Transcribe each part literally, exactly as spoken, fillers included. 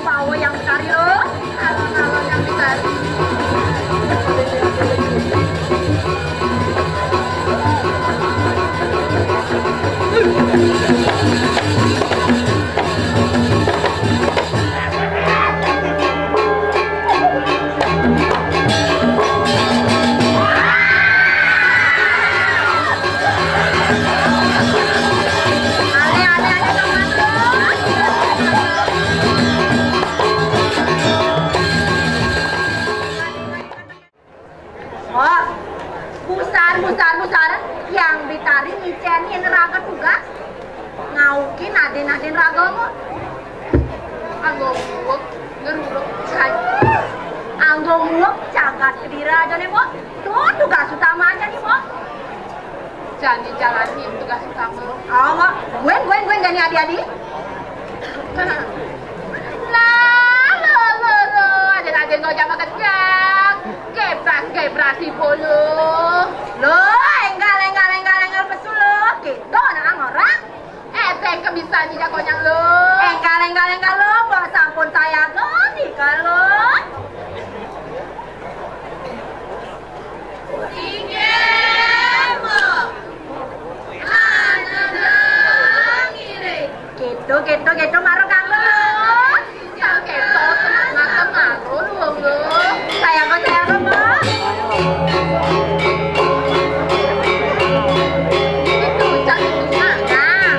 Pawo yang dicari lo. Alon-alon yang dicari. Oh, busar, busar, busar. Yang dicari ngiceni neraka tugas. Ngaukin aden-aden ragamu. Anggo muwek, ngeruruk, jagat. Anggo muwek, jagat kedira aja nih, Mbok. Tuh, tugas utama aja nih, Mbok. Jani jalani tugas utama. Awa, gwen, gwen, gwen, jani adi-adi. Lah, lo, lo, lo, aden-aden lo jama kejang. Gebras, gebras ibu lo. Lo, enggal, enggal, enggal, enggal pesu lo. Gitu, nah, orang. Eh, teng kebisani jakonyang lo. Enggal, enggal, enggal lo, Mbok sampun saya goni kalau. Inggih, Mbok. Anak ngiring. Gitu, gitu, gitu, maro kanggo. Yang gitu, tenang, tenang, maro lu, lu. Saya kok, saya kok, Mbok. Itu, cak itu, nah. Nah.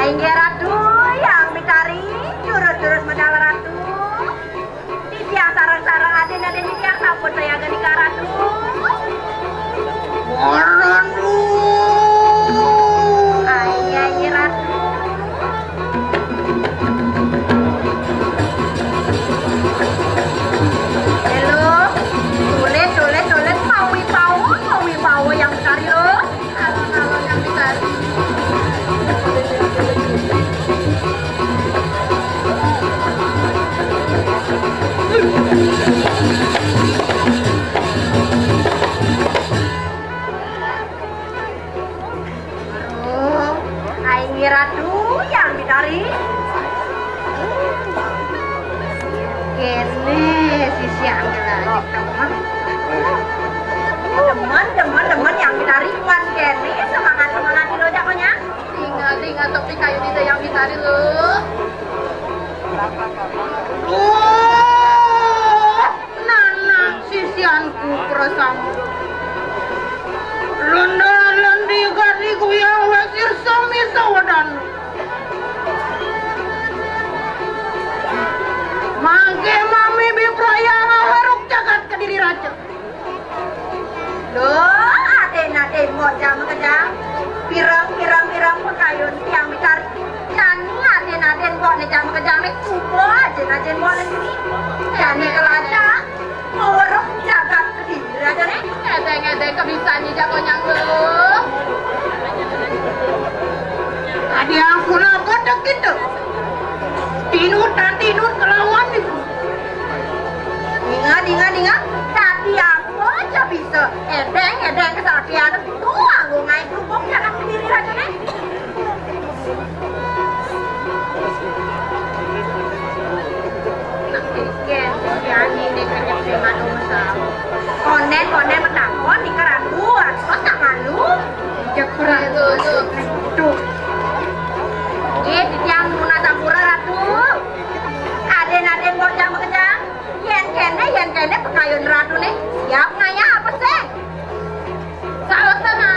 Inggih Ratu, yang dicari, jurus-jurus medal Ratu. Titiang sareng-sareng aden-aden titiang sampun sayaga nika Ratu. Waduh. Ai, ai, Ratu. Halo. Tulis, tulis, tulis. Pawi pawo, pawi pawo yang dicari lo. Alon-alon yang dicari. Aduh, aing ngira tuh yang dicari. Kene si Siang lagi temen. Demen, demen, demen yang dicari kuat kene, semangat, semangat dulu jagonya. Tinggal, tinggal topi kayu di yang dicari lo. Duh, nana sisianku perasaanmu. London-londi gani guyang wesir sami sawadan. Mangke mami bipraya ngaharuk jagat Kediri Raja. Loh, aden-aden mbok jam kejang. Pirang-pirang-pirang pekayun tiang dicari. Jani aden-aden mbok ne jam kejang ne kubo aden-aden mbok ne sini. Jani kelacak, ngorok jagat Kediri aja ne. Edeng-edeng kebisan ni jago nyangkut. Adi aku lah bodoh gitu. Tinut dan tinut kelawan itu. Ingat, ingat, ingat. Tadi aku aja bisa. Edeng, edeng kesaktian. Tuh, aku ngai kerupuk jangan sendiri aja ne. Nak pikir, yang ini kerja di mana masalah. Konden, konden, menakon, di keran buat. Kok tak malu? Jepret. Tuh. Nggih, titiang nunas ampura, Ratu. Aden-aden bocah makejang. Yen kene, yen kene pekayun Ratu ne. Siap ngaya apa sih? Saut sama.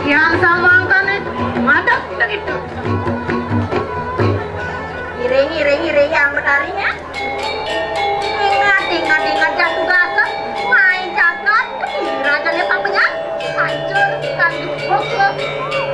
Yang samangkane madep begitu. Iring, iring, iring yang betarinya. Ingat, ingat, ingat jatuh gasa. Main jagat, kira aja nih pamenya. Pacu Tanduk bokok.